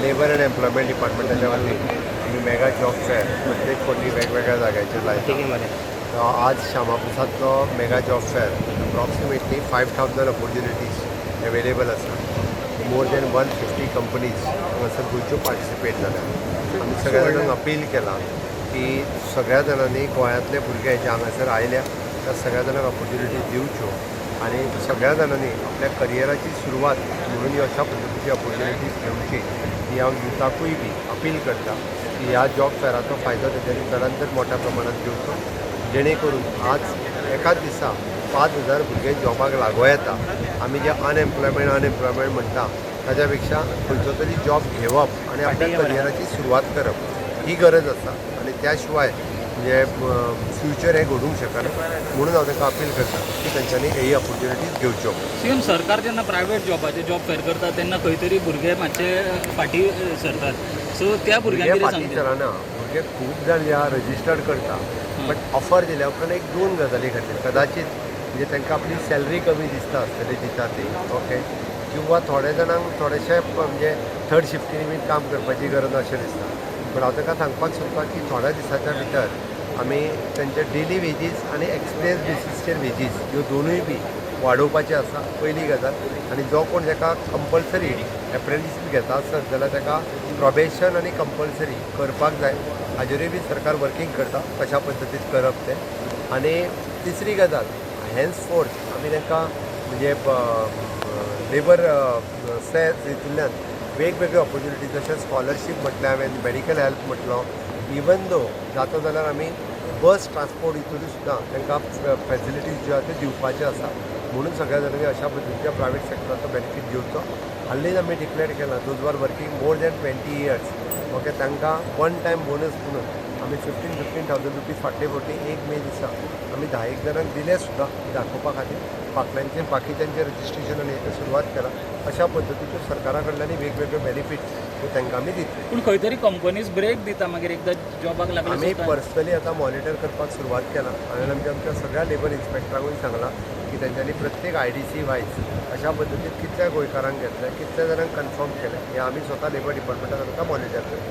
Labour and employment डिपार्टमेंटाच्या वतीन आमी mega job fair प्रत्येक फावटी वेगवेगळ्या जाग्याचेर लायता. आज श्यामाप्रसादचो mega job fair, approximately 5,000 opportunities available आसा. मोर दॅन 150 कंपनीज हांगासर गोंयच्यो पार्टिसिपेट जाल्या. आमी सगळ्या जाणांक अपील केलां की सगळ्या जाणांनी, गोंयांतले भुरगे जे हांगासर आयल्या त्या सगळ्या जाणांक ऑपॉर्च्युनिटीज दिवच्यो आनी सगळ्या जाणांनी आपल्या करियराची सुरवात म्हणून ही अशा पद्दतीची ऑपॉर्च्युनिटीज घेवची ही हांव युथाकूय बी अपील करता की ह्या जॉब फेराचो फायदो तेंच्यांनी चडांत चड मोठ्या प्रमाणात घेवचो, जेणे करून आज एकाच दिसा 5,000 भुरगे जॉबाक लागूं येता. आमी जे अनएम्प्लॉयमेंट अनएम्प्लॉयमेंट म्हणटा, ताच्या पेक्षा खंयचो तरी जॉब घेवप आनी आपल्या करियराची सुरवात करप ही गरज आसा आनी त्या शिवाय म्हणजे फ्युचर हें घडूंक शकना. म्हणून हांव तांकां अपील करता की तेंच्यांनी ही ऑपॉर्च्युनिटीज घेवच्यो. सीएम, सरकार जेन्ना प्रायवेट जॉबाचे जॉब फेर करता तेन्ना खंय तरी भुरगे मातशे फाटीं सरतात. सो त्या भुरगे भुरग्यांक कितें फाटीं सांगता? सरना. भुरगे खूब जाण जे आहा रजिस्टर्ड करता, बट ऑफर दिल्या उपरांत एक दोन गजाली खातीर कदाचित म्हणजे तांकां आपली सॅलरी कमी दिसता आसतली दिता ती, ओके, किंवा थोड्या जाणांक थोडेशे म्हणजे थर्ड शिफ्टीनी बी काम करपाची गरज अशें दिसता. पूण हांव तांकां सांगपाक सोदता की थोड्या दिसाच्या भितर आमी तांचे डेली वेजीस आनी एक्सपिरियन्स बेसीसचेर वेजीस ह्यो दोनूय बी वाडोवपाचे आसा, पयली गजाल. आनी जो कोण ताका कंपल्सरी एप्रेंटिसीप घेता आसत जाल्यार ताका प्रोबेशन आनी कंपल्सरी करपाक जाय. हाजेरूय बी सरकार वर्कींग करता, कशा पद्दतीन करप तें. आनी तिसरी गजाल, हेन्स फोर्थ आमी तांकां म्हणजे लेबर सेस हितूंतल्यान वेगवेगळे ऑपॉर्च्युनिटीज, जशें स्कॉलरशीप म्हटलें हांवें, मेडिकल हेल्प म्हटलो, इवन दो जाता जाल्यार आमी बस ट्रान्सपोर्ट हितून सुद्दां तांकां फॅसिलिटीज ज्यो आहा त्यो दिवपाच्यो आसा. म्हणून सगळ्या जाणांनी अशा पद्दतीच्या प्रायवेट सेक्टराचो बेनिफीट घेवचो. हालींच आमी डिक्लेअर केलां, those are working more than 20 years, okay, तांकां वन टायम बोनस म्हणून आमी 15,000 15,000 रुपीज फाटले फावटी 1 मे दिसा आमी धा एक जाणांक दिले सुद्दां दाखोवपा खातीर. बाकल्यांचे बाकीच्यांचे रजिस्ट्रेशन आनी हें सुरवात केलां. अशा पद्दतीच्यो सरकारा कडल्यान वेगवेगळे बेनिफिट्स हे तांकां आमी दितले. पूण खंय तरी कंपनीज ब्रेक दिता मागीर एकदां जॉबाक लागले आमी सुद्दां. पर्सनली आतां मॉनिटर करपाक सुरवात केलां. हांवें आमच्या आमच्या सगळ्या लेबर इन्स्पेक्टरांकूय सांगलां की तेंच्यांनी प्रत्येक आयडीसी वायज अशा पद्दतीन कितल्या गोंयकारांक घेतले, कितल्या जाणांक कन्फर्म केलें, हें आमी स्वता लेबर डिपार्टमेंटान आमकां मॉनिटर करता.